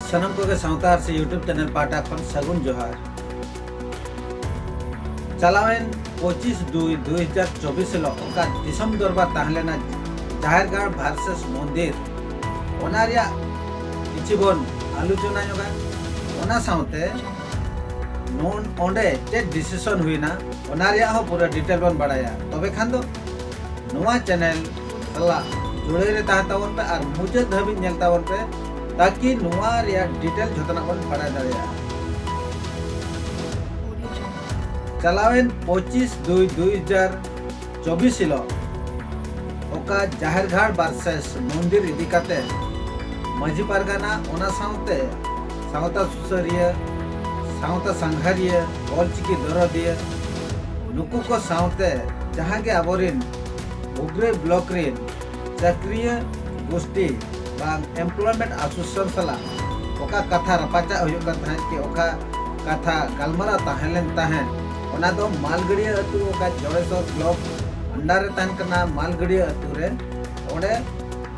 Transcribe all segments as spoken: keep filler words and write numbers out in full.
ᱥᱟᱱᱟᱢ ᱠᱚᱜᱮ ᱥᱟᱶᱛᱟ ᱟᱨᱥᱤ YouTube ᱪᱮᱱᱮᱞ ᱯᱟᱦᱴᱟ ᱠᱷᱚᱱ ᱥᱟᱹᱜᱩᱱ ᱡᱚᱦᱟᱨ᱾ ᱪᱟᱞᱟᱣᱮᱱ ᱯᱚᱸᱪᱤᱥ ᱫᱩᱭ ᱫᱩᱭ ᱦᱟᱡᱟᱨ ᱪᱚᱵᱵᱤᱥ ᱦᱤᱞᱳᱜ ᱚᱠᱟ ᱫᱤᱥᱚᱢ ᱫᱚᱨᱵᱟᱨ ᱛᱟᱦᱮᱸ ᱞᱮᱱᱟ ᱡᱟᱦᱮᱨ ᱜᱟᱲ ᱵᱷᱟᱨᱥᱮᱥ ᱢᱚᱱᱫᱤᱨ, ᱚᱱᱟ ᱨᱮᱭᱟᱜ ᱠᱤᱪᱷᱤ ᱵᱚᱱ ᱟᱞᱳᱪᱚᱱᱟ ᱧᱚᱜᱟ᱾ ᱚᱱᱟ ᱥᱟᱶᱛᱮ ᱱᱚᱱ-, ᱚᱸᱰᱮ ᱪᱮᱫ ᱰᱤᱥᱤᱥᱚᱱ ᱦᱩᱭᱱᱟ, ᱚᱱᱟ ᱨᱮᱭᱟᱜ ᱦᱚᱸ ᱯᱩᱨᱟᱹ ᱰᱤᱴᱮᱞ ᱵᱚᱱ ᱵᱟᱲᱟᱭᱟ᱾ ᱛᱚᱵᱮ ᱠᱷᱟᱱ ᱫᱚ ᱱᱚᱣᱟ ᱪᱮᱱᱮᱞ ᱥᱟᱞᱟᱜ ᱡᱩᱲᱟᱹᱣ ᱨᱮ ᱛᱟᱦᱮᱸ ᱛᱟᱵᱚᱱ ᱯᱮ ᱟᱨ ᱢᱩᱪᱟᱹᱫ ᱫᱷᱟᱹᱵᱤᱡ ᱧᱮᱞ ᱛᱟᱵᱚᱱ ᱯᱮ, ᱛᱟᱠᱤ ᱱᱚᱣᱟ ᱨᱮᱭᱟᱜ ᱰᱤᱴᱮᱞ ᱡᱷᱚᱛᱚᱱᱟᱜ ᱵᱚᱱ ᱵᱟᱲᱟᱭ ᱫᱟᱲᱮᱭᱟᱜᱼᱟ᱾ ᱪᱟᱞᱟᱣᱮᱱ ᱯᱚᱸᱪᱤᱥ ᱫᱩᱭ ᱫᱩᱭ ᱦᱟᱡᱟᱨ ᱪᱚᱵᱵᱤᱥ ᱦᱤᱞᱳᱜ ᱚᱠᱟ ᱡᱟᱦᱮᱨ ᱜᱟᱲ ᱵᱷᱟᱨᱥᱮᱥ ᱢᱚᱱᱫᱤᱨ ᱤᱫᱤ ᱠᱟᱛᱮ ᱢᱟᱹᱡᱷᱤ ᱯᱟᱨᱜᱟᱱᱟ, ᱚᱱᱟ ᱥᱟᱶᱛᱮ ᱥᱟᱶᱛᱟ ᱥᱩᱥᱟᱹᱨᱤᱭᱟᱹ, ᱥᱟᱶᱛᱟ ᱥᱟᱸᱜᱷᱟᱨᱤᱭᱟᱹ, ᱚᱞᱪᱤᱠᱤ ᱫᱚᱨᱚᱫᱤᱭᱟᱹ, ᱱᱩᱠᱩ ᱠᱚ ᱥᱟᱶᱛᱮ ᱡᱟᱦᱟᱸ ᱜᱮ ᱟᱵᱚᱨᱤᱱ ᱵᱷᱩᱜᱽᱨᱟᱹᱭ ᱵᱞᱚᱠ ᱨᱤᱱ ᱪᱟᱹᱠᱨᱤᱭᱟᱹ ᱜᱳᱥᱴᱤ ᱵᱟᱝ employment association ᱥᱟᱞᱟᱜ ᱚᱠᱟ ᱠᱟᱛᱷᱟ ᱨᱟᱯᱟᱪᱟᱜ ᱦᱩᱭᱩᱜ ᱠᱟᱱ ᱛᱟᱦᱮᱸᱫ ᱠᱤ ᱚᱠᱟ ᱠᱟᱛᱷᱟ ᱜᱟᱞᱢᱟᱨᱟᱣ ᱛᱟᱦᱮᱸ ᱞᱮᱱ ᱛᱟᱦᱮᱸᱫ, ᱚᱱᱟ ᱫᱚ ᱢᱟᱞᱜᱟᱹᱲᱤᱭᱟᱹ ᱟᱹᱛᱩ, ᱚᱠᱟ ᱡᱚᱲᱮᱥᱚᱨ ᱵᱞᱚᱠ under ᱨᱮ ᱛᱟᱦᱮᱱ ᱠᱟᱱᱟ ᱢᱟᱞᱜᱟᱹᱲᱤᱭᱟᱹ ᱟᱹᱛᱩ ᱨᱮ ᱚᱸᱰᱮ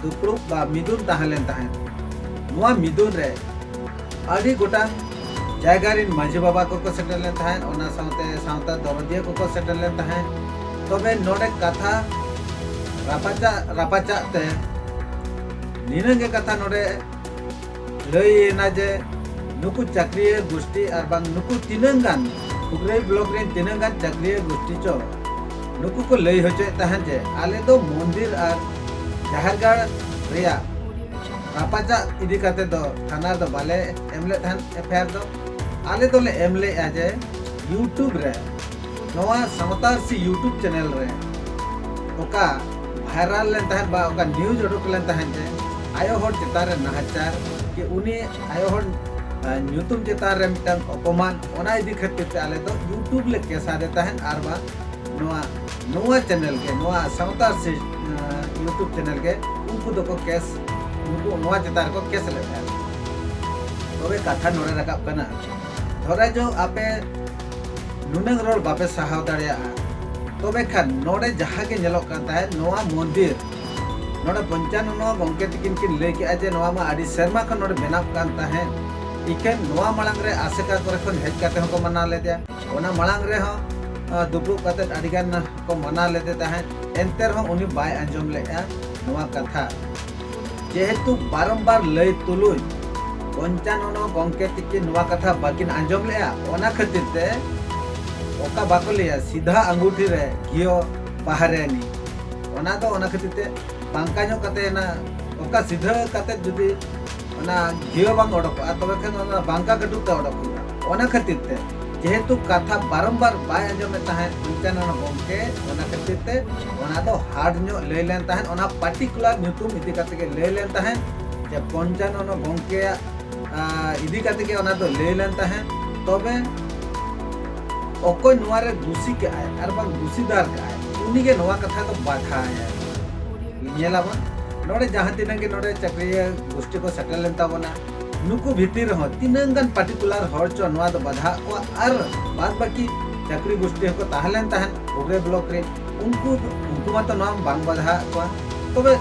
ᱫᱩᱯᱲᱩᱵ ᱵᱟ ᱢᱤᱫᱩᱱ ᱛᱟᱦᱮᱸ ᱞᱮᱱ ᱛᱟᱦᱮᱸᱫ᱾ ᱱᱚᱣᱟ ᱢᱤᱫᱩᱱ ᱨᱮ ᱟᱹᱰᱤ ᱜᱚᱴᱟᱝ ᱡᱟᱭᱜᱟ ᱨᱤᱱ ᱢᱟᱹᱡᱷᱤ ᱵᱟᱵᱟ ᱠᱚᱠᱚ ᱥᱮᱴᱮᱨ ᱞᱮᱱ ᱛᱟᱦᱮᱸᱫ, ᱚᱱᱟ ᱥᱟᱶᱛᱮ ᱥᱟᱶᱛᱟ ᱫᱚᱨᱚᱫᱤᱭᱟᱹ ᱠᱚᱠᱚ ᱥᱮᱴᱮᱨ ᱞᱮᱱ ᱛᱟᱦᱮᱸᱫ᱾ ᱛᱚᱵᱮ ᱱᱚᱰᱮ ᱠᱟᱛᱷᱟ ᱨᱟᱯᱟᱪᱟᱜ ᱨᱟᱯᱟᱪᱟᱜ ᱛᱮ ᱱᱤᱱᱟᱹᱜ ᱜᱮ ᱠᱟᱛᱷᱟ ᱱᱚᱰᱮ ᱞᱟᱹᱭ ᱮᱱᱟ ᱡᱮ ᱱᱩᱠᱩ ᱪᱟᱹᱠᱨᱤᱭᱟᱹ ᱜᱳᱥᱴᱤ ᱟᱨ ᱵᱟᱝ ᱱᱩᱠᱩ ᱛᱤᱱᱟᱹᱝ ᱜᱟᱱ ᱠᱷᱩᱜᱽᱨᱟᱹᱭ ᱵᱞᱚᱠ ᱨᱮᱱ ᱛᱤᱱᱟᱹᱝ ᱜᱟᱱ ᱪᱟᱹᱠᱨᱤᱭᱟᱹ ᱜᱳᱥᱴᱤ ᱪᱚ ᱱᱩᱠᱩ ᱠᱚ ᱞᱟᱹᱭ ᱦᱚᱪᱚᱭᱮᱫ ᱛᱟᱦᱮᱸᱫ ᱡᱮ ᱟᱞᱮ ᱫᱚ ᱢᱚᱱᱫᱤᱨ ᱟᱨ ᱡᱟᱦᱮᱨ ᱜᱟᱲ ᱨᱮᱭᱟᱜ ᱨᱟᱯᱟᱪᱟᱜ ᱤᱫᱤ ᱠᱟᱛᱮ ᱫᱚ ᱛᱷᱟᱱᱟ ᱨᱮᱫᱚ ᱵᱟᱞᱮ ᱮᱢ ᱞᱮᱫ ᱛᱟᱦᱮᱸᱫ ᱮᱯᱷ ᱟᱭ ᱟᱨ ᱫᱚ᱾ ᱟᱞᱮ ᱫᱚᱞᱮ ᱮᱢ ᱞᱮᱫᱼᱟ ᱡᱮ YouTube ᱨᱮ, ᱱᱚᱣᱟ ᱥᱟᱶᱛᱟ ᱟᱹᱨᱥᱤ YouTube ᱪᱮᱱᱮᱞ ᱨᱮ ᱚᱠᱟ ᱵᱷᱟᱭᱨᱟᱞ ᱞᱮᱱ ᱛᱟᱦᱮᱸᱫ ᱵᱟ ᱚᱠᱟ ᱱᱤᱭᱩᱡᱽ ᱩᱰᱩᱠ ᱞᱮᱱ ᱛᱟᱦᱮᱸᱫ ᱡᱮ ᱟᱭᱳ ᱦᱚᱲ ᱪᱮᱛᱟᱱ ᱨᱮ ᱱᱟᱦᱟᱪᱟᱨ, ᱠᱤ ᱩᱱᱤ ᱟᱭᱳ ᱦᱚᱲ, ᱟ, ᱧᱩᱛᱩᱢ ᱪᱮᱛᱟᱱ ᱨᱮ ᱢᱤᱫᱴᱟᱝ ᱚᱯᱚᱢᱟᱱ, ᱚᱱᱟ ᱤᱫᱤ ᱠᱷᱟᱹᱛᱤᱨ ᱛᱮ ᱟᱞᱮ ᱫᱚ YouTube ᱞᱮ ᱠᱮᱥ ᱟᱫᱮ ᱛᱟᱦᱮᱸᱫ ᱟᱨ ᱵᱟᱝ ᱱᱚᱣᱟ, ᱱᱚᱣᱟ ᱪᱮᱱᱮᱞ ᱜᱮ, ᱱᱚᱣᱟ ᱥᱟᱶᱛᱟ ᱥᱮ, ᱟᱸ, YouTube ᱪᱮᱱᱮᱞ ᱜᱮ ᱩᱱᱠᱩ ᱫᱚᱠᱚ ᱠᱮᱥ, ᱩᱱᱠᱩ ᱱᱚᱣᱟ ᱪᱮᱛᱟᱱ ᱨᱮᱠᱚ ᱠᱮᱥ ᱞᱮᱫ ᱛᱟᱦᱮᱸᱫ᱾ ᱛᱚᱵᱮ ᱠᱟᱛᱷᱟ ᱱᱚᱰᱮ ᱨᱟᱠᱟᱵ ᱠᱟᱱᱟ, ᱫᱷᱚᱨᱟ ᱡᱚ ᱟᱯᱮ ᱱᱩᱱᱟᱹᱝ ᱨᱚᱲ ᱵᱟᱯᱮ ᱥᱟᱦᱟᱣ ᱫᱟᱲᱮᱭᱟᱜᱼᱟ, ᱛᱚᱵᱮ ᱠᱷᱟᱱ ᱱᱚᱰᱮ ᱡᱟᱦᱟᱸ ᱜᱮ ᱧᱮᱞᱚᱜ ᱠᱟᱱ ᱛᱟᱦᱮᱸᱫ, ᱱᱚᱣᱟ ᱢᱚᱱᱫᱤᱨ ᱱᱚᱰᱮ ᱯᱚᱧᱪᱟᱱᱚᱱ ᱜᱚᱢᱠᱮ ᱛᱤᱠᱤᱱ ᱠᱤᱱ ᱞᱟᱹᱭ ᱠᱮᱜᱼᱟ ᱡᱮ ᱱᱚᱣᱟ ᱢᱟ ᱟᱹᱰᱤ ᱥᱮᱨᱢᱟ ᱠᱷᱚᱱ ᱱᱚᱰᱮ ᱵᱮᱱᱟᱣ ᱠᱟᱱ ᱛᱟᱦᱮᱸᱫ, ᱤᱠᱷᱟᱹᱱ ᱱᱚᱣᱟ ᱢᱟᱲᱟᱝ ᱨᱮ ᱟᱥᱮᱠᱟ ᱠᱚᱨᱮ ᱠᱷᱚᱱ ᱦᱮᱡ ᱠᱟᱛᱮ ᱦᱚᱸᱠᱚ ᱢᱟᱱᱟᱣ ᱞᱮᱫᱮᱭᱟ, ᱚᱱᱟ ᱢᱟᱲᱟᱝ ᱨᱮᱦᱚᱸ ᱫᱩᱯᱲᱩᱵ ᱠᱟᱛᱮ ᱟᱹᱰᱤ ᱜᱟᱱ ᱠᱚ ᱢᱟᱱᱟᱣ ᱞᱮᱫᱮ ᱛᱟᱦᱮᱸᱫ, ᱮᱱᱛᱮ ᱨᱮᱦᱚᱸ ᱩᱱᱤ ᱵᱟᱭ ᱟᱸᱡᱚᱢ ᱞᱮᱫᱼᱟ ᱱᱚᱣᱟ ᱠᱟᱛᱷᱟ᱾ ᱡᱮᱦᱮᱛᱩ ᱵᱟᱨᱚᱢᱵᱟᱨ ᱞᱟᱹᱭ ᱛᱩᱞᱩᱡ ᱯᱚᱧᱪᱟᱱᱚᱱ ᱜᱚᱢᱠᱮ ᱛᱤᱠᱤᱱ ᱱᱚᱣᱟ ᱠᱟᱛᱷᱟ ᱵᱟᱹᱠᱤᱱ ᱟᱸᱡᱚᱢ ᱞᱮᱫᱼᱟ, ᱚᱱᱟ ᱠᱷᱟᱹᱛᱤᱨ ᱛᱮ ᱚᱠᱟ ᱵᱟᱠᱚ ᱞᱟᱹᱭᱟ ᱥᱤᱫᱷᱟ ᱟᱸᱜᱩᱴᱷᱤ ᱨᱮ ᱜᱷᱤᱭᱚ ᱵᱟᱦᱨᱮᱱᱤ, ᱚᱱᱟ ᱫᱚ ᱚᱱᱟ ᱠᱷᱟᱹᱛᱤᱨ ᱛᱮ ᱵᱟᱝᱠᱟ ᱧᱚᱜ ᱠᱟᱛᱮ ᱚᱱᱟ ᱚᱠᱟ ᱥᱤᱫᱷᱟᱹ ᱠᱟᱛᱮ ᱡᱩᱫᱤ ᱚᱱᱟ ᱜᱷᱤᱭᱚ ᱵᱟᱝ ᱚᱰᱚᱠᱚᱜᱼᱟ, ᱛᱚᱵᱮ ᱠᱷᱟᱱ ᱚᱱᱟ ᱵᱟᱝᱠᱟ ᱠᱟᱹᱴᱩᱵ ᱛᱮ ᱚᱰᱚᱠ ᱦᱩᱭᱩᱜᱼᱟ᱾ ᱚᱱᱟ ᱠᱷᱟᱹᱛᱤᱨ ᱛᱮ ᱡᱮᱦᱮᱛᱩ ᱠᱟᱛᱷᱟ ᱵᱟᱨᱚᱢᱵᱟᱨ ᱵᱟᱭ ᱟᱸᱡᱚᱢᱮᱫ ᱛᱟᱦᱮᱸᱫ ᱯᱚᱧᱪᱟᱱᱚᱱ ᱜᱚᱢᱠᱮ, ᱚᱱᱟ ᱠᱷᱟᱹᱛᱤᱨ ᱛᱮ ᱚᱱᱟ ᱫᱚ ᱦᱟᱨᱰ ᱧᱚᱜ ᱞᱟᱹᱭ ᱞᱮᱱ ᱛᱟᱦᱮᱸᱫ, ᱚᱱᱟ ᱯᱟᱨᱴᱤᱠᱩᱞᱟᱨ ᱧᱩᱛᱩᱢ ᱤᱫᱤ ᱠᱟᱛᱮ ᱜᱮ ᱞᱟᱹᱭ ᱞᱮᱱ ᱛᱟᱦᱮᱸᱫ ᱡᱮ ᱯᱚᱧᱪᱟᱱᱚᱱ ᱜᱚᱢᱠᱮᱭᱟᱜ ᱤᱫᱤ ᱠᱟᱛᱮ ᱜᱮ ᱚᱱᱟ ᱫᱚ ᱞᱟᱹᱭ ᱞᱮᱱ ᱛᱟᱦᱮᱸᱫ᱾ ᱛᱚᱵᱮ ᱚᱠᱚᱭ ᱱᱚᱣᱟ ᱨᱮ ᱫᱩᱥᱤ ᱠᱟᱜᱼᱟᱭ ᱟᱨ ᱵᱟᱝ ᱫᱩᱥᱤᱫᱟᱨ ᱠᱟᱜᱼᱟᱭ, ᱩᱱᱤᱜᱮ ᱱᱚᱣᱟ ᱠᱟᱛᱷᱟ ᱫᱚ ᱵᱟᱫᱷᱟᱭᱟᱭ᱾ ᱧᱮᱞᱟᱵᱚᱱ ᱱᱚᱰᱮ ᱡᱟᱦᱟᱸ ᱛᱤᱱᱟᱹᱜ ᱜᱮ ᱱᱚᱰᱮ ᱪᱟᱹᱠᱨᱤᱭᱟᱹ ᱜᱳᱥᱴᱤ ᱠᱚ ᱥᱮᱴᱮᱨ ᱞᱮᱱ ᱛᱟᱵᱚᱱᱟ, ᱱᱩᱠᱩ ᱵᱷᱤᱛᱤᱨ ᱨᱮᱦᱚᱸ ᱛᱤᱱᱟᱹᱜ ᱜᱟᱱ ᱯᱟᱨᱴᱤᱠᱩᱞᱟᱨ ᱦᱚᱲ ᱪᱚ ᱱᱚᱣᱟ ᱫᱚ ᱵᱟᱫᱷᱟᱜ ᱠᱚᱣᱟ ᱟᱨ ᱵᱟᱫ ᱵᱟᱹᱠᱤ ᱪᱟᱹᱠᱨᱤ ᱜᱳᱥᱴᱤ ᱦᱚᱸᱠᱚ ᱛᱟᱦᱮᱸ ᱞᱮᱱ ᱛᱟᱦᱮᱸᱫ ᱠᱷᱩᱵᱨᱮ ᱵᱞᱚᱠ ᱨᱮ, ᱩᱱᱠᱩ ᱩᱱᱠᱩ ᱢᱟᱛᱚ ᱱᱚᱣᱟ ᱵᱟᱝ ᱵᱟᱫᱷᱟᱜ ᱠᱚᱣᱟ᱾ ᱛᱚᱵᱮ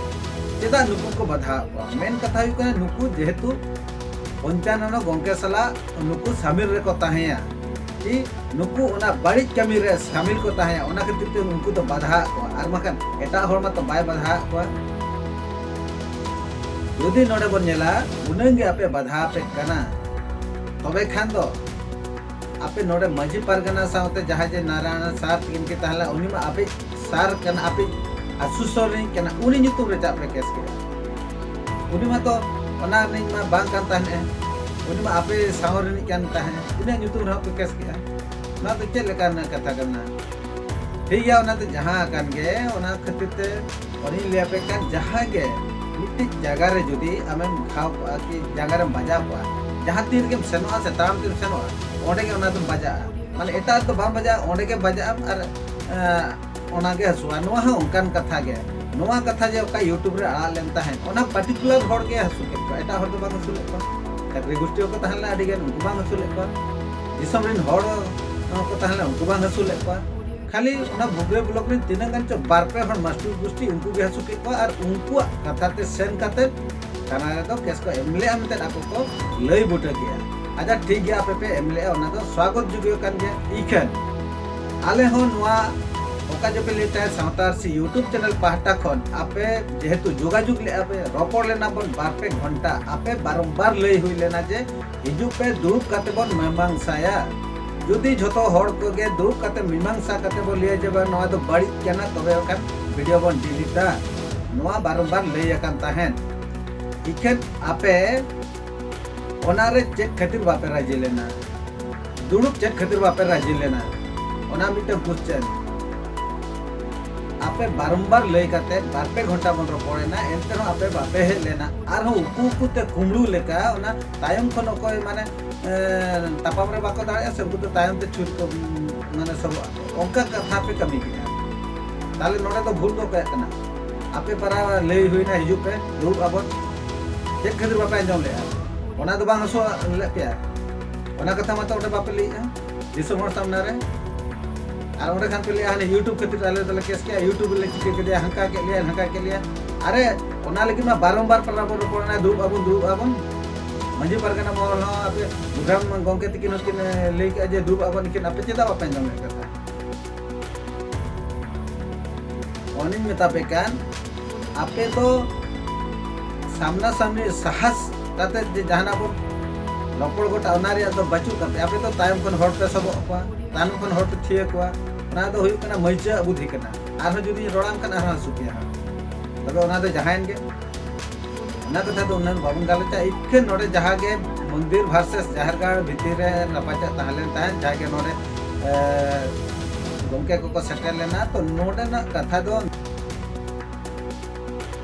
ᱪᱮᱫᱟᱜ ᱱᱩᱠᱩ ᱠᱚ ᱵᱟᱫᱷᱟᱜ ᱠᱚᱣᱟ? ᱢᱮᱱ ᱠᱟᱛᱷᱟ ᱦᱩᱭᱩᱜ ᱠᱟᱱᱟ ᱱᱩᱠᱩ ᱡᱮᱦᱮᱛᱩ ᱯᱚᱧᱪᱟᱱᱚᱱ ᱜᱚᱢᱠᱮ ᱥᱟᱞᱟᱜ ᱱᱩᱠᱩ ᱥᱟᱢᱤᱞ ᱨᱮᱠᱚ ᱛᱟᱦᱮᱸᱭᱟ, ᱠᱤ ᱱᱩᱠᱩ ᱚᱱᱟ ᱵᱟᱹᱲᱤᱡ ᱠᱟᱹᱢᱤ ᱨᱮ ᱥᱟᱢᱤᱞ ᱠᱚ ᱛᱟᱦᱮᱸᱭᱟ, ᱚᱱᱟ ᱠᱷᱟᱹᱛᱤᱨ ᱛᱮ ᱩᱱᱠᱩ ᱫᱚ ᱵᱟᱫᱷᱟᱣᱟᱜ ᱠᱚᱣᱟ, ᱟᱨ ᱵᱟᱠᱷᱟᱱ ᱮᱴᱟᱜ ᱦᱚᱲ ᱢᱟᱛᱚ ᱵᱟᱭ ᱵᱟᱫᱷᱟᱣᱟᱜ ᱠᱚᱣᱟ᱾ ᱡᱩᱫᱤ ᱱᱚᱰᱮ ᱵᱚᱱ ᱧᱮᱞᱟ, ᱩᱱᱟᱹᱝ ᱜᱮ ᱟᱯᱮ ᱵᱟᱫᱷᱟ ᱟᱯᱮ ᱠᱟᱱᱟ, ᱛᱚᱵᱮ ᱠᱷᱟᱱ ᱫᱚ ᱟᱯᱮ ᱱᱚᱰᱮ ᱢᱟᱹᱡᱷᱤ ᱯᱟᱨᱜᱟᱱᱟ ᱥᱟᱶᱛᱮ ᱡᱟᱦᱟᱸᱭ ᱡᱮ ᱱᱟᱨᱟᱭᱚᱱ ᱥᱟᱨ ᱛᱤᱠᱤᱱ ᱠᱤᱱ ᱛᱟᱦᱮᱸ ᱞᱮᱱᱟ, ᱩᱱᱤ ᱢᱟ ᱟᱯᱮ ᱥᱟᱨ ᱠᱟᱱᱟ, ᱟᱯᱮ ᱟᱥᱩᱥᱚᱨ ᱨᱤᱱᱤᱡ ᱠᱟᱱᱟ, ᱩᱱᱤ ᱧᱩᱛᱩᱢ ᱨᱮ ᱪᱟᱜ ᱯᱮ ᱠᱮᱥ ᱠᱮᱫᱟ᱾ ᱩᱱᱤ ᱢᱟᱛᱚ ᱚᱱᱟ ᱨᱤᱱᱤᱡ ᱢᱟ ᱵᱟᱝ ᱠᱟᱱ ᱛᱟᱦᱮᱸᱫ ᱮ, ᱩᱱᱤ ᱢᱟ ᱟᱯᱮ ᱥᱟᱶ ᱨᱤᱱᱤᱡ ᱠᱟᱱ ᱛᱟᱦᱮᱸᱫ, ᱩᱱᱤᱭᱟᱜ ᱧᱩᱛᱩᱢ ᱨᱮᱦᱚᱸ ᱯᱮ ᱠᱮᱥ ᱠᱮᱫᱟ᱾ ᱱᱚᱣᱟ ᱫᱚ ᱪᱮᱫ ᱞᱮᱠᱟᱱ ᱠᱟᱛᱷᱟ ᱠᱟᱱᱟ? ᱴᱷᱤᱠ ᱜᱮᱭᱟ, ᱚᱱᱟ ᱫᱚ ᱡᱟᱦᱟᱸ ᱟᱠᱟᱱ ᱜᱮ, ᱚᱱᱟ ᱠᱷᱟᱹᱛᱤᱨ ᱛᱮ ᱚᱱᱮᱧ ᱞᱟᱹᱭ ᱟᱯᱮ ᱠᱟᱱ, ᱡᱟᱦᱟᱸ ᱜᱮ ᱢᱤᱫᱴᱤᱡ ᱡᱟᱭᱜᱟ ᱨᱮ ᱡᱩᱫᱤ ᱟᱢᱮᱢ ᱜᱷᱟᱣ ᱠᱚᱜᱼᱟ ᱠᱤ ᱡᱟᱸᱜᱟ ᱨᱮᱢ ᱵᱟᱡᱟᱣ ᱠᱚᱜᱼᱟ, ᱡᱟᱦᱟᱸ ᱛᱤᱱ ᱨᱮᱜᱮᱢ ᱥᱮᱱᱚᱜᱼᱟ ᱥᱮ ᱛᱟᱲᱟᱢ ᱛᱮᱢ ᱥᱮᱱᱚᱜᱼᱟ, ᱚᱸᱰᱮ ᱜᱮ ᱚᱱᱟ ᱫᱚᱢ ᱵᱟᱡᱟᱜᱼᱟ᱾ ᱢᱟᱱᱮ ᱮᱴᱟᱜ ᱨᱮᱫᱚ ᱵᱟᱢ ᱵᱟᱡᱟᱜᱼᱟ, ᱚᱸᱰᱮ ᱜᱮ ᱵᱟᱡᱟᱜ ᱟᱢ ᱟᱨ, ᱮᱸ, ᱚᱱᱟ ᱜᱮ ᱦᱟᱹᱥᱩᱣᱟ᱾ ᱱᱚᱣᱟ ᱦᱚᱸ ᱚᱱᱠᱟᱱ ᱠᱟᱛᱷᱟ ᱜᱮ᱾ ᱱᱚᱣᱟ ᱠᱟᱛᱷᱟ ᱡᱮ ᱚᱠᱟ YouTube ᱨᱮ ᱟᱲᱟᱜ ᱞᱮᱱ ᱛᱟᱦᱮᱸᱫ, ᱚᱱᱟ ᱯᱟᱨᱴᱤᱠᱩᱞᱟᱨ ᱦᱚᱲ ᱜᱮ ᱦᱟᱹᱥᱩ ᱠᱮᱫ ᱠᱚᱣᱟ, ᱮᱴᱟᱜ ᱦᱚᱲ ᱫᱚ ᱵᱟᱝ ᱦᱟᱹᱥᱩ ᱞᱮᱫ ᱠᱚᱣᱟ᱾ ᱪᱟᱹᱠᱨᱤ ᱜᱳᱥᱴᱤ ᱦᱚᱸᱠᱚ ᱛᱟᱦᱮᱸ ᱞᱮᱱᱟ ᱟᱹᱰᱤ ᱜᱟᱱ, ᱩᱱᱠᱩ ᱵᱟᱝ ᱦᱟᱹᱥᱩ ᱞᱮᱫ ᱠᱚᱣᱟ᱾ ᱫᱤᱥᱚᱢ ᱨᱮᱱ ᱦᱚᱲ ᱦᱚᱸᱠᱚ ᱛᱟᱦᱮᱸ ᱞᱮᱱᱟ, ᱩᱱᱠᱩ ᱵᱟᱝ ᱦᱟᱹᱥᱩ ᱞᱮᱫ ᱠᱚᱣᱟ᱾ ᱠᱷᱟᱹᱞᱤ ᱚᱱᱟ ᱵᱩᱜᱽᱨᱮ ᱵᱞᱚᱠ ᱨᱮᱱ ᱛᱤᱱᱟᱹᱜ ᱜᱟᱱ ᱪᱚ ᱵᱟᱨ ᱯᱮ ᱦᱚᱲ ᱢᱟᱥᱴᱩᱨ ᱜᱩᱥᱴᱤ, ᱩᱱᱠᱩ ᱜᱮ ᱦᱟᱹᱥᱩ ᱠᱮᱫ ᱠᱚᱣᱟ ᱟᱨ ᱩᱱᱠᱩᱣᱟᱜ ᱠᱟᱛᱷᱟ ᱛᱮ ᱥᱮᱱ ᱠᱟᱛᱮ ᱛᱷᱟᱱᱟ ᱨᱮᱫᱚ ᱠᱮᱥ ᱠᱚ ᱮᱢ ᱞᱮᱜᱼᱟ ᱢᱮᱱᱛᱮ ᱟᱠᱚ ᱠᱚ ᱞᱟᱹᱭ ᱵᱩᱴᱟᱹ ᱠᱮᱜᱼᱟ᱾ ᱟᱪᱪᱷᱟ, ᱴᱷᱤᱠ ᱜᱮᱭᱟ, ᱟᱯᱮ ᱯᱮ ᱮᱢ ᱞᱮᱜᱼᱟ, ᱚᱱᱟ ᱫᱚ ᱥᱣᱟᱜᱚᱛ ᱡᱳᱜᱽᱭᱚ ᱠᱟᱱ ᱜᱮᱭᱟ᱾ ᱤᱠᱷᱟᱹᱱ ᱟᱞᱮ ᱦᱚᱸ ᱱᱚᱣᱟ ᱚᱠᱟ ᱡᱮ ᱯᱮ ᱞᱟᱹᱭ ᱛᱟᱦᱮᱸᱫ ᱥᱟᱶᱛᱟ ᱟᱹᱨᱥᱤ YouTube ᱪᱮᱱᱮᱞ ᱯᱟᱦᱴᱟ ᱠᱷᱚᱱ ᱟᱯᱮ ᱡᱮᱦᱮᱛᱩ ᱡᱳᱜᱟᱡᱳᱜᱽ ᱞᱮᱜᱼᱟ ᱯᱮ, ᱨᱚᱯᱚᱲ ᱞᱮᱱᱟ ᱵᱚᱱ ᱵᱟᱨ ᱯᱮ ᱜᱷᱚᱱᱴᱟ, ᱟᱯᱮ ᱵᱟᱨᱚᱢᱵᱟᱨ ᱞᱟᱹᱭ ᱦᱩᱭ ᱞᱮᱱᱟ ᱡᱮ ᱦᱤᱡᱩᱜ ᱯᱮ, ᱫᱩᱲᱩᱵ ᱠᱟᱛᱮ ᱵᱚᱱ ᱢᱤᱢᱟᱝᱥᱟᱭᱟ᱾ ᱡᱩᱫᱤ ᱡᱷᱚᱛᱚ ᱦᱚᱲ ᱠᱚᱜᱮ ᱫᱩᱲᱩᱵ ᱠᱟᱛᱮ ᱢᱤᱢᱟᱝᱥᱟ ᱠᱟᱛᱮ ᱵᱚᱱ ᱞᱟᱹᱭᱟ ᱡᱮ ᱵᱟᱝ, ᱱᱚᱣᱟ ᱫᱚ ᱵᱟᱹᱲᱤᱡ ᱠᱟᱱᱟ, ᱛᱚᱵᱮ ᱵᱟᱠᱷᱟᱱ ᱵᱷᱤᱰᱤᱭᱳ ᱵᱚᱱ ᱰᱤᱞᱤᱴᱟ᱾ ᱱᱚᱣᱟ ᱵᱟᱨᱚᱢᱵᱟᱨ ᱞᱟᱹᱭ ᱟᱠᱟᱱ ᱛᱟᱦᱮᱸᱫ᱾ ᱤᱠᱷᱟᱹᱱ ᱟᱯᱮ ᱚᱱᱟᱨᱮ ᱪᱮᱫ ᱠᱷᱟᱹᱛᱤᱨ ᱵᱟᱯᱮ ᱨᱟᱡᱤ ᱞᱮᱱᱟ? ᱫᱩᱲᱩᱵ ᱪᱮᱫ ᱠᱷᱟᱹᱛᱤᱨ ᱵᱟᱯᱮ ᱨᱟᱡᱤ ᱞᱮᱱᱟ? ᱚᱱᱟ ᱢᱤᱫᱴᱟᱝ ᱠᱚᱥᱪᱮᱱ᱾ ᱟᱯᱮ ᱵᱟᱨᱚᱢᱵᱟᱨ ᱞᱟᱹᱭ ᱠᱟᱛᱮ ᱵᱟᱨ ᱯᱮ ᱜᱷᱚᱱᱴᱟ ᱵᱚᱱ ᱨᱚᱯᱚᱲᱮᱱᱟ, ᱮᱱᱛᱮ ᱨᱮᱦᱚᱸ ᱟᱯᱮ ᱵᱟᱯᱮ ᱦᱮᱡ ᱞᱮᱱᱟ᱾ ᱟᱨᱦᱚᱸ ᱩᱠᱩ ᱩᱠᱩ ᱛᱮ ᱠᱩᱢᱵᱽᱲᱩ ᱞᱮᱠᱟ ᱚᱱᱟ ᱛᱟᱭᱚᱢ ᱠᱷᱚᱱ ᱚᱠᱚᱭ ᱢᱟᱱᱮ, ᱮ, ᱛᱟᱯᱟᱢ ᱨᱮ ᱵᱟᱠᱚ ᱫᱟᱲᱮᱭᱟᱜᱼᱟ ᱥᱮ ᱩᱱᱠᱩ ᱫᱚ ᱛᱟᱭᱚᱢ ᱛᱮ ᱪᱷᱩᱨᱤ ᱠᱚ, ᱢᱟᱱᱮ ᱥᱚᱵᱚᱜ ᱟᱠᱚ, ᱚᱱᱠᱟ ᱠᱟᱛᱷᱟ ᱯᱮ ᱠᱟᱹᱢᱤ ᱠᱮᱫᱟ᱾ ᱛᱟᱦᱞᱮ ᱱᱚᱰᱮ ᱫᱚ ᱵᱷᱩᱞ ᱫᱚ ᱚᱠᱚᱭᱟᱜ ᱠᱟᱱᱟ? ᱟᱯᱮ ᱯᱟᱨᱟ ᱞᱟᱹᱭ ᱦᱩᱭᱱᱟ, ᱦᱤᱡᱩᱜ ᱯᱮ, ᱫᱩᱲᱩᱵ ᱟᱵᱚᱱ᱾ ᱪᱮᱫ ᱠᱷᱟᱹᱛᱤᱨ ᱵᱟᱯᱮ ᱟᱸᱡᱚᱢ ᱞᱮᱜᱼᱟ? ᱚᱱᱟ ᱫᱚ ᱵᱟᱝ ᱦᱟᱹᱥᱩ ᱞᱮᱫ ᱯᱮᱭᱟ? ᱚᱱᱟ ᱠᱟᱛᱷᱟ ᱢᱟᱛᱚ ᱚᱸᱰᱮ ᱵᱟᱯᱮ ᱞᱟᱹᱭᱮᱜᱼᱟ ᱫᱤᱥᱚᱢ ᱦᱚᱲ ᱥᱟᱢᱱᱟ ᱨᱮ᱾ ᱟᱨ ᱚᱸᱰᱮ ᱠᱷᱟᱱ ᱯᱮ ᱞᱟᱹᱭᱟ, ᱦᱟᱱᱮ YouTube ᱠᱷᱟᱹᱛᱤᱨ ᱟᱞᱮ ᱫᱚᱞᱮ ᱠᱮᱥ ᱠᱮᱜᱼᱟ, YouTube ᱨᱮᱞᱮ ᱪᱤᱠᱟᱹ ᱠᱮᱫᱮᱭᱟ, ᱦᱟᱱᱠᱟ ᱠᱮᱫ ᱞᱮᱭᱟ, ᱦᱟᱱᱠᱟ ᱠᱮᱫ ᱞᱮᱭᱟ᱾ ᱟᱨᱮ, ᱚᱱᱟ ᱞᱟᱹᱜᱤᱫ ᱢᱟ ᱵᱟᱨᱚᱢᱵᱟᱨ ᱯᱟᱨᱟ ᱵᱚᱱ ᱨᱚᱯᱚᱲ ᱮᱱᱟ, ᱫᱩᱲᱩᱵ ᱟᱵᱚᱱ, ᱫᱩᱲᱩᱵ ᱟᱵᱚᱱ᱾ ᱢᱟᱹᱡᱷᱤ ᱯᱟᱨᱜᱟᱱᱟ ᱢᱚᱦᱚᱞ ᱦᱚᱸ ᱟᱯᱮ ᱵᱩᱫᱷᱨᱟᱢ ᱜᱚᱢᱠᱮ ᱛᱤᱠᱤᱱ ᱦᱚᱸᱠᱤᱱ, ᱮ, ᱞᱟᱹᱭ ᱠᱮᱜᱼᱟ ᱡᱮ ᱫᱩᱲᱩᱵ ᱟᱵᱚᱱ, ᱮᱱᱠᱷᱟᱱ ᱟᱯᱮ ᱪᱮᱫᱟᱜ ᱵᱟᱯᱮ ᱟᱸᱡᱚᱢ ᱞᱮᱫ ᱠᱟᱛᱷᱟ? ᱚᱱᱮᱧ ᱢᱮᱛᱟ ᱯᱮ ᱠᱟᱱ, ᱟᱯᱮ ᱫᱚ ᱥᱟᱢᱱᱟ ᱥᱟᱢᱱᱤ ᱥᱟᱦᱟᱥ ᱠᱟᱛᱮ ᱡᱮ ᱡᱟᱦᱟᱱᱟᱜ ᱵᱚᱱ ᱨᱚᱯᱚᱲ ᱜᱚᱴᱟ, ᱚᱱᱟ ᱨᱮᱭᱟᱜ ᱫᱚ ᱵᱟᱹᱪᱩᱜ ᱛᱟᱯᱮ᱾ ᱟᱯᱮ ᱫᱚ ᱛᱟᱭᱚᱢ ᱠᱷᱚᱱ ᱦᱚᱲ ᱯᱮ ᱥᱚᱵᱚᱜ ᱠᱚᱣᱟ, ᱛᱟᱭᱱᱚᱢ ᱠᱷᱚᱱ ᱦᱚᱲ ᱯᱮ ᱛᱷᱤᱭᱟᱹ ᱠᱚᱣᱟ᱾ ᱚᱱᱟ ᱫᱚ ᱦᱩᱭᱩᱜ ᱠᱟᱱᱟ ᱢᱟᱹᱭᱪᱟᱹ ᱵᱩᱫᱷᱤ ᱠᱟᱱᱟ᱾ ᱟᱨᱦᱚᱸ ᱡᱩᱫᱤᱧ ᱨᱚᱲᱟᱢ ᱠᱷᱟᱱ ᱟᱨᱦᱚᱸ ᱦᱟᱹᱥᱩ ᱯᱮᱭᱟ ᱦᱟᱸᱜ᱾ ᱛᱚᱵᱮ ᱚᱱᱟ ᱫᱚ ᱡᱟᱦᱟᱸᱭᱮᱱ ᱜᱮ, ᱚᱱᱟ ᱠᱟᱛᱷᱟ ᱫᱚ ᱩᱱᱟᱹᱜ ᱵᱟᱵᱚᱱ ᱜᱟᱞᱚᱪᱟ᱾ ᱤᱠᱷᱟᱹᱱ ᱱᱚᱰᱮ ᱡᱟᱦᱟᱸ ᱜᱮ ᱢᱚᱱᱫᱤᱨ versus ᱡᱟᱦᱮᱨ ᱜᱟᱲ ᱵᱷᱤᱛᱤᱨ ᱨᱮ ᱨᱟᱯᱟᱪᱟᱜ ᱛᱟᱦᱮᱸ ᱞᱮᱱ ᱛᱟᱦᱮᱸᱫ, ᱡᱟᱦᱟᱸ ᱜᱮ ᱱᱚᱰᱮ, ᱮ, ᱜᱚᱢᱠᱮ ᱠᱚᱠᱚ ᱥᱮᱴᱮᱨ ᱞᱮᱱᱟ, ᱛᱚ ᱱᱚᱰᱮᱱᱟᱜ ᱠᱟᱛᱷᱟ ᱫᱚ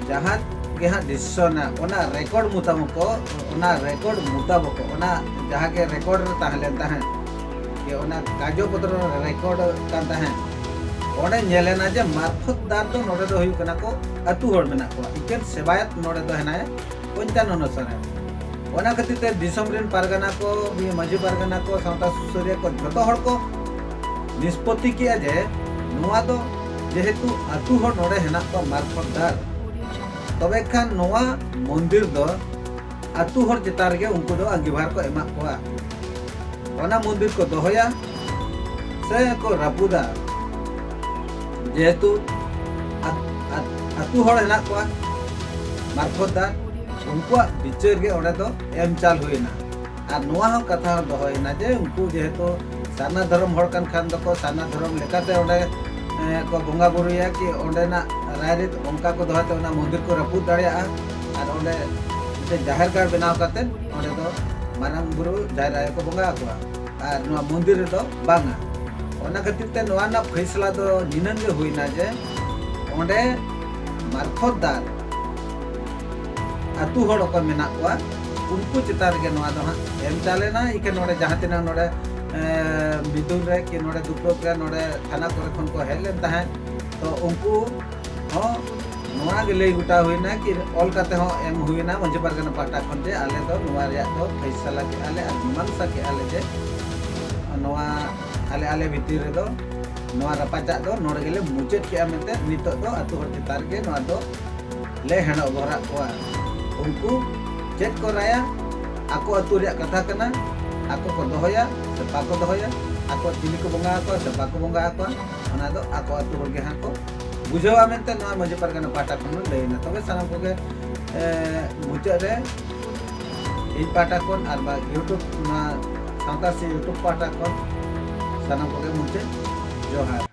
ᱡᱟᱦᱟᱸ ᱜᱮ ᱦᱟᱸᱜ decision ᱟ, ᱚᱱᱟ record ᱢᱩᱛᱟᱵᱚᱠ, ᱚᱱᱟ record ᱢᱩᱛᱟᱵᱚᱠ, ᱚᱱᱟ ᱡᱟᱦᱟᱸ ᱜᱮ record ᱨᱮ ᱛᱟᱦᱮᱸ ᱞᱮᱱ ᱛᱟᱦᱮᱸᱫ, ᱡᱮ ᱚᱱᱟ ᱠᱟᱜᱚᱡᱽ ᱯᱚᱛᱨᱚ ᱨᱮ record ᱠᱟᱱ ᱛᱟᱦᱮᱸᱫ, ᱚᱸᱰᱮ ᱧᱮᱞᱮᱱᱟ ᱡᱮ ᱢᱟᱨᱯᱷᱚᱛᱫᱟᱨ ᱫᱚ ᱱᱚᱰᱮ ᱫᱚ ᱦᱩᱭᱩᱜ ᱠᱟᱱᱟ ᱠᱚ ᱟᱹᱛᱩ ᱦᱚᱲ ᱢᱮᱱᱟᱜ ᱠᱚᱣᱟ, ᱮᱠᱮᱱ ᱥᱮᱵᱟᱭᱚᱛ ᱱᱚᱰᱮ ᱫᱚ ᱦᱮᱱᱟᱭᱟ ᱯᱚᱧᱪᱟᱱᱚᱱ ᱥᱚᱨᱮᱱ᱾ ᱚᱱᱟ ᱠᱷᱟᱹᱛᱤᱨ ᱛᱮ ᱫᱤᱥᱚᱢ ᱨᱮᱱ ᱯᱟᱨᱜᱟᱱᱟ ᱠᱚ, ᱢᱟᱹᱡᱷᱤ ᱯᱟᱨᱜᱟᱱᱟ ᱠᱚ, ᱥᱟᱶᱛᱟ ᱥᱩᱥᱟᱹᱨᱤᱭᱟᱹ ᱠᱚ, ᱡᱚᱛᱚ ᱦᱚᱲ ᱠᱚ ᱱᱤᱥᱯᱚᱛᱤ ᱠᱮᱜᱼᱟ ᱡᱮ ᱱᱚᱣᱟ ᱫᱚ ᱡᱮᱦᱮᱛᱩ ᱟᱹᱛᱩ ᱦᱚᱲ ᱱᱚᱰᱮ ᱦᱮᱱᱟᱜ ᱠᱚᱣᱟ ᱢᱟᱨᱯᱷᱚᱛ ᱫᱟᱨ, ᱛᱚᱵᱮ ᱠᱷᱟᱱ ᱱᱚᱣᱟ ᱢᱚᱱᱫᱤᱨ ᱫᱚ ᱟᱹᱛᱩ ᱦᱚᱲ ᱪᱮᱛᱟᱱ ᱨᱮᱜᱮ ᱩᱱᱠᱩ ᱫᱚ ᱟᱸᱜᱤᱵᱷᱟᱨ ᱠᱚ ᱮᱢᱟᱜ ᱠᱚᱣᱟ᱾ ᱚᱱᱟ ᱢᱚᱱᱫᱤᱨ ᱠᱚ ᱫᱚᱦᱚᱭᱟ ᱥᱮ ᱠᱚ ᱨᱟᱹᱯᱩᱫᱟ, ᱡᱮᱦᱮᱛᱩ ᱟᱛ- ᱟᱛ- ᱟᱹᱛᱩ ᱦᱚᱲ ᱦᱮᱱᱟᱜ ᱠᱚᱣᱟ ᱢᱟᱨᱯᱷᱚᱛ ᱫᱟᱨ, ᱩᱱᱠᱩᱣᱟᱜ ᱵᱤᱪᱟᱹᱨ ᱜᱮ ᱚᱸᱰᱮ ᱫᱚ ᱮᱢ ᱪᱟᱞ ᱦᱩᱭᱱᱟ᱾ ᱟᱨ ᱱᱚᱣᱟ ᱦᱚᱸ ᱠᱟᱛᱷᱟ ᱦᱚᱸ ᱫᱚᱦᱚᱭᱮᱱᱟ ᱡᱮ ᱩᱱᱠᱩ ᱡᱮᱦᱮᱛᱩ ᱥᱟᱨᱱᱟ ᱫᱷᱚᱨᱚᱢ ᱦᱚᱲ ᱠᱟᱱ ᱠᱷᱟᱱ ᱫᱚᱠᱚ ᱥᱟᱨᱱᱟ ᱫᱷᱚᱨᱚᱢ ᱞᱮᱠᱟᱛᱮ ᱚᱸᱰᱮ ᱮ, ᱠᱚ ᱵᱚᱸᱜᱟ ᱵᱩᱨᱩᱭᱟ ᱠᱤ ᱚᱸᱰᱮᱱᱟᱜ ᱨᱟᱭᱨᱤᱛ ᱚᱱᱠᱟ ᱠᱚ ᱫᱚᱦᱚᱭ ᱛᱮ ᱚᱱᱟ ᱢᱚᱱᱫᱤᱨ ᱠᱚ ᱨᱟᱹᱯᱩᱫ ᱫᱟᱲᱮᱭᱟᱜᱼᱟ᱾ ᱟᱨ ᱚᱸᱰᱮ ᱢᱤᱫᱴᱮᱱ ᱡᱟᱦᱮᱨ ᱜᱟᱲ ᱵᱮᱱᱟᱣ ᱠᱟᱛᱮ ᱚᱸᱰᱮ ᱫᱚ ᱢᱟᱨᱟᱝ ᱵᱩᱨᱩ ᱡᱟᱦᱮᱨ ᱟᱭᱳ ᱠᱚ ᱵᱚᱸᱜᱟ ᱟᱠᱚᱣᱟ, ᱟᱨ ᱱᱚᱣᱟ ᱢᱚᱱᱫᱤᱨ ᱨᱮᱫᱚ ᱵᱟᱝᱟ᱾ ᱚᱱᱟ ᱠᱷᱟᱹᱛᱤᱨ ᱛᱮ ᱱᱚᱣᱟ ᱨᱮᱱᱟᱜ ᱯᱷᱟᱭᱥᱟᱞᱟ ᱫᱚ ᱱᱤᱱᱟᱹᱝ ᱜᱮ ᱦᱩᱭᱱᱟ ᱡᱮ ᱚᱸᱰᱮ ᱢᱟᱨᱯᱷᱚᱛ ᱫᱟᱨ ᱟᱹᱛᱩ ᱦᱚᱲ ᱚᱠᱚᱭ ᱢᱮᱱᱟᱜ ᱠᱚᱣᱟ, ᱩᱱᱠᱩ ᱪᱮᱛᱟᱱ ᱨᱮᱜᱮ ᱱᱚᱣᱟ ᱫᱚ ᱦᱟᱸᱜ ᱮᱢ ᱪᱟᱞᱮᱱᱟ᱾ ᱤᱠᱷᱟᱹᱱ ᱱᱚᱰᱮ ᱡᱟᱦᱟᱸ ᱛᱤᱱᱟᱹᱜ ᱱᱚᱰᱮ, ᱮ, ᱢᱤᱫᱩᱱ ᱨᱮ ᱠᱤ ᱱᱚᱰᱮ ᱫᱩᱯᱲᱩᱵ ᱨᱮ ᱱᱚᱰᱮ ᱛᱷᱟᱱᱟ ᱠᱚᱨᱮ ᱠᱷᱚᱱ ᱠᱚ ᱦᱮᱡ ᱞᱮᱱ ᱛᱟᱦᱮᱸᱫ, ᱛᱚ ᱩᱱᱠᱩ ᱦᱚᱸ ᱱᱚᱣᱟ ᱜᱮ ᱞᱟᱹᱭ ᱜᱚᱴᱟ ᱦᱩᱭᱱᱟ ᱠᱤ ᱚᱞ ᱠᱟᱛᱮ ᱦᱚᱸ ᱮᱢ ᱦᱩᱭᱱᱟ ᱢᱟᱹᱡᱷᱤ ᱯᱟᱨᱜᱟᱱᱟ ᱯᱟᱦᱴᱟ ᱠᱷᱚᱱ ᱡᱮ ᱟᱞᱮ ᱫᱚ ᱱᱚᱣᱟ ᱨᱮᱭᱟᱜ ᱫᱚ ᱯᱷᱟᱭᱥᱟᱞᱟ ᱠᱮᱜᱼᱟ ᱞᱮ ᱟᱨ ᱢᱤᱢᱟᱝᱥᱟ ᱠᱮᱜᱼᱟ ᱞᱮ ᱡᱮ ᱱᱚᱣᱟ ᱟᱞᱮ ᱟᱞᱮ ᱵᱷᱤᱛᱤᱨ ᱨᱮᱫᱚ ᱱᱚᱣᱟ ᱨᱟᱯᱟᱪᱟᱜ ᱫᱚ ᱱᱚᱰᱮ ᱜᱮᱞᱮ ᱢᱩᱪᱟᱹᱫ ᱠᱮᱜᱼᱟ ᱢᱮᱱᱛᱮ ᱱᱤᱛᱚᱜ ᱫᱚ ᱟᱹᱛᱩ ᱦᱚᱲ ᱪᱮᱛᱟᱱ ᱨᱮᱜᱮ ᱱᱚᱣᱟ ᱫᱚ ᱞᱮ ᱦᱮᱰᱚᱜ ᱜᱚᱨᱟᱜ ᱠᱚᱣᱟ᱾ ᱩᱱᱠᱩ ᱪᱮᱫ ᱠᱚ ᱨᱟᱭᱟ, ᱟᱠᱚ ᱟᱹᱛᱩ ᱨᱮᱭᱟᱜ ᱠᱟᱛᱷᱟ ᱠᱟᱱᱟ, ᱟᱠᱚ ᱠᱚ ᱫᱚᱦᱚᱭᱟ ᱥᱮ ᱵᱟᱠᱚ ᱫᱚᱦᱚᱭᱟ, ᱟᱠᱚ ᱪᱤᱞᱤ ᱠᱚ ᱵᱚᱸᱜᱟ ᱟᱠᱚᱣᱟ ᱥᱮ ᱵᱟᱠᱚ ᱵᱚᱸᱜᱟ ᱟᱠᱚᱣᱟ, ᱚᱱᱟ ᱫᱚ ᱟᱠᱚ ᱟᱹᱛᱩ ᱦᱚᱲ ᱜᱮ ᱦᱟᱸᱜ ᱠᱚ ᱵᱩᱡᱷᱟᱹᱣᱟ ᱢᱮᱱᱛᱮ ᱱᱚᱣᱟ ᱢᱟᱹᱡᱷᱤ ᱯᱟᱨᱜᱟᱱᱟ ᱯᱟᱦᱴᱟ ᱠᱷᱚᱱ ᱞᱟᱹᱭᱮᱱᱟ᱾ ᱛᱚᱵᱮ ᱥᱟᱱᱟᱢ ᱠᱚᱜᱮ, ᱮ, ᱢᱩᱪᱟᱹᱫ ᱨᱮ ᱤᱧ ᱯᱟᱦᱴᱟ ᱠᱷᱚᱱ ᱟᱨ ᱵᱟ YouTube, ᱱᱚᱣᱟ ᱥᱟᱶᱛᱟ ᱥᱮ YouTube ᱯᱟᱦᱴᱟ ᱠᱷᱚᱱ ᱥᱟᱱᱟᱢ ᱠᱚᱜᱮ ᱢᱩᱪᱟᱹᱫ ᱡᱚᱦᱟᱨ᱾